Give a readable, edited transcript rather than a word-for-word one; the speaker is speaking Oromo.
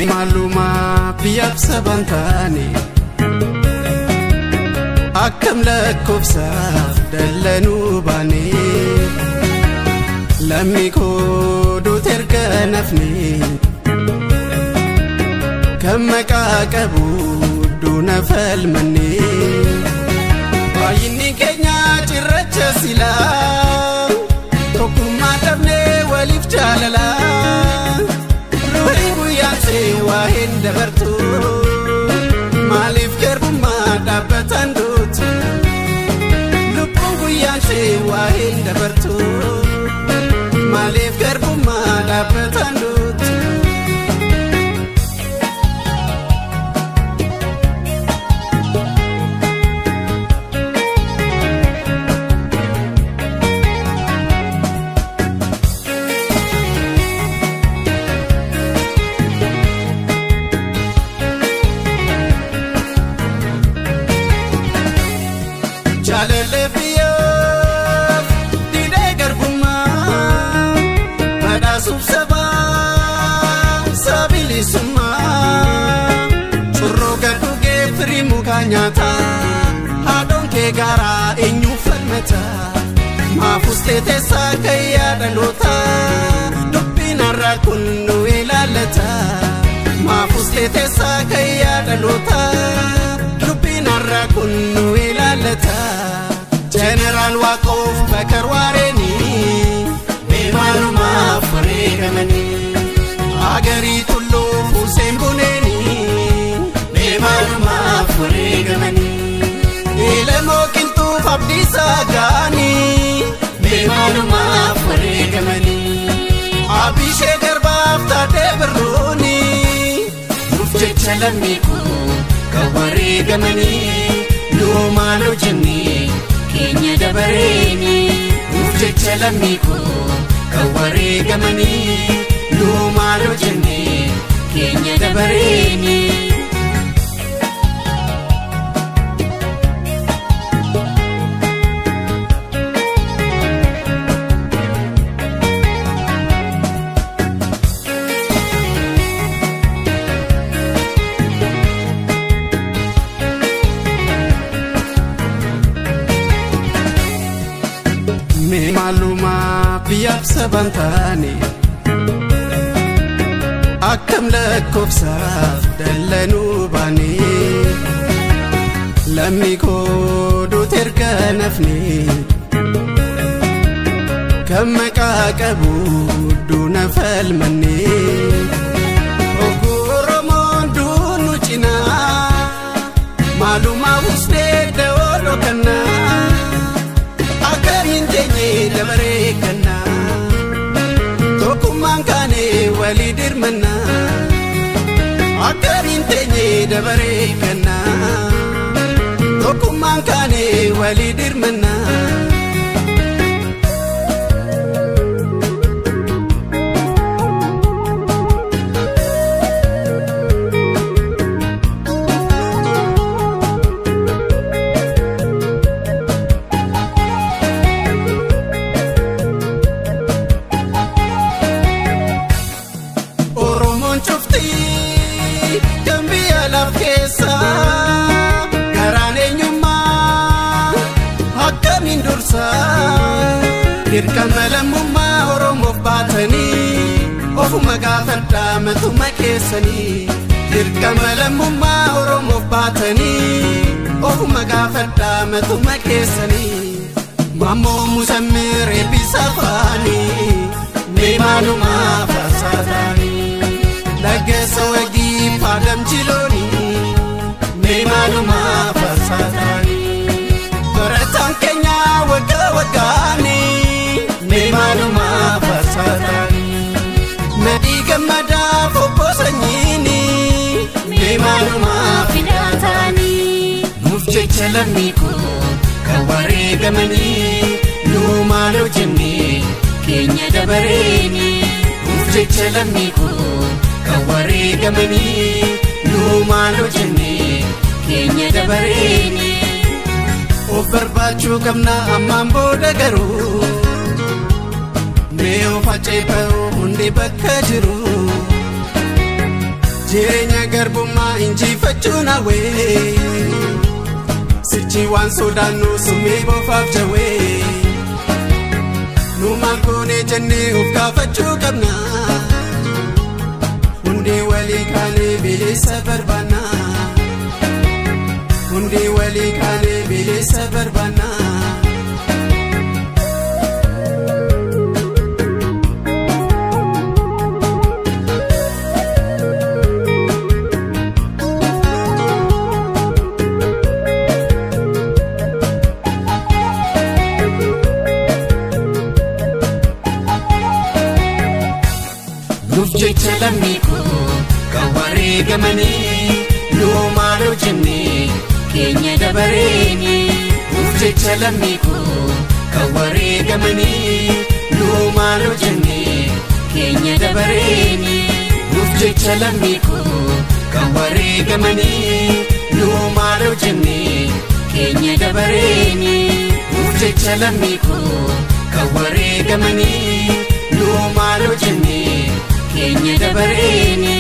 Mee maalumaa biyyaaf saban taane akkam lakkoofsaaf dallanuu baane lammi koo duuti erga nafne kan maqaa qabu duuna falmanne baay'inni keenya cirracha silaa tokkummaa dhabnee waliif jaalalaa. Waa'een dabartu maaliif garbummaa dhaabbatan duutu lubbuun guyyaan shee waa'een dabartu maaliif garbummaa dhaabbatan duutu. Jaalallee biyyaaf didee garbummaa badhaasuuf sabaa sabilisummaa curroo gadhugee firii mukaa nyaataa haadhoon kee garaa eenyuuf falmataa maafus teessaa kayyaa dhalootaa dubbiin har'aa kun nu ilaallata maafus teessaa kayyaa dhalootaa dubbiin har'aa kun nu ilaallata. Jeneraal Waaqoof Bakar Waareenii mee maalumaaf wareegamanii Agarii Tulluu Hussein Buneenii mee maalumaaf wareegamanii Elemoo Qilxuuf Abdiisaa Gaanii mee maalumaaf wareegamanii Abishee Garbaaf Taadee Birruunii nuuf jecha lammii koo kan wareegamanii nuu maal hojjennee keenya dabareeni nuuf jecha lammii koo kan wareegamanii nuu maal hojjennee keenya dabareeni. Mee maalumaa biyyaaf saban taane akkam lakkoofsaaf dallanuu baane lammi koo duuti erga nafne kan maqaa qabu duuna falmanne oguu Oromoon duunu cinaa maalumaa usnee dawoo kannaa. Akkamiin teenyee dabaree kannaa tokkummaan kaanee walii dirmannaa akkamiin teenyee dabaree kannaa tokkummaan kaanee walii dirmannaa. Garaan eenyummaa akkamiin dursaa dirqama lammummaa Oromoof baatanii ofuma gaafadhaa matuma keessanii dirqama lammummaa Oromoof baatanii ofuma gaafadhaa matuma keessanii Maammoo Musammee Reebisaa faanii mee maalumaa faarsaa ta'anii Laggeessa Wagii Faadam Jiloonii. Mee maalumaa faarsaa ta'anii barataan keenya waggaa waggaanii mee maalumaa faarsaa ta'anii Nadhii Gammadaa Obbo Sanyiinii mee maalumaa fidaa ta'anii nuuf jecha lammii koo kan wareegamanii nuu maal hojjennee keenya dabareeni nuuf jecha lammii koo kan wareegamanii nuu maal hojjennee keenya dabareeni. Of barbaachuu qabna ammaan booda garuu mee of aceepa'u hundi bakka jiru. Jireenya garbummaa injifachuun hawwee. Sichi waan sodaannu summii boofaaf jawwee. Nu maal goone jennee of gaafachuu qabna. Hundee walii kaanee bilisa barbaanna. Hundee walii kaanee bilisa barbaanna. Nuuf jecha lammii koo kan wareegamanii nuu maal hojjennee keenya dabareeni. Nuuf jecha lammii koo kan wareegamanii nuu maal hojjennee keenya dabareeni. Nuuf jecha lammii koo kan wareegamanii nuu maal hojjennee keenya dabareeni. Nuuf jecha lammii koo kan wareegamanii nuu maal hojjennee keenya dabareeni.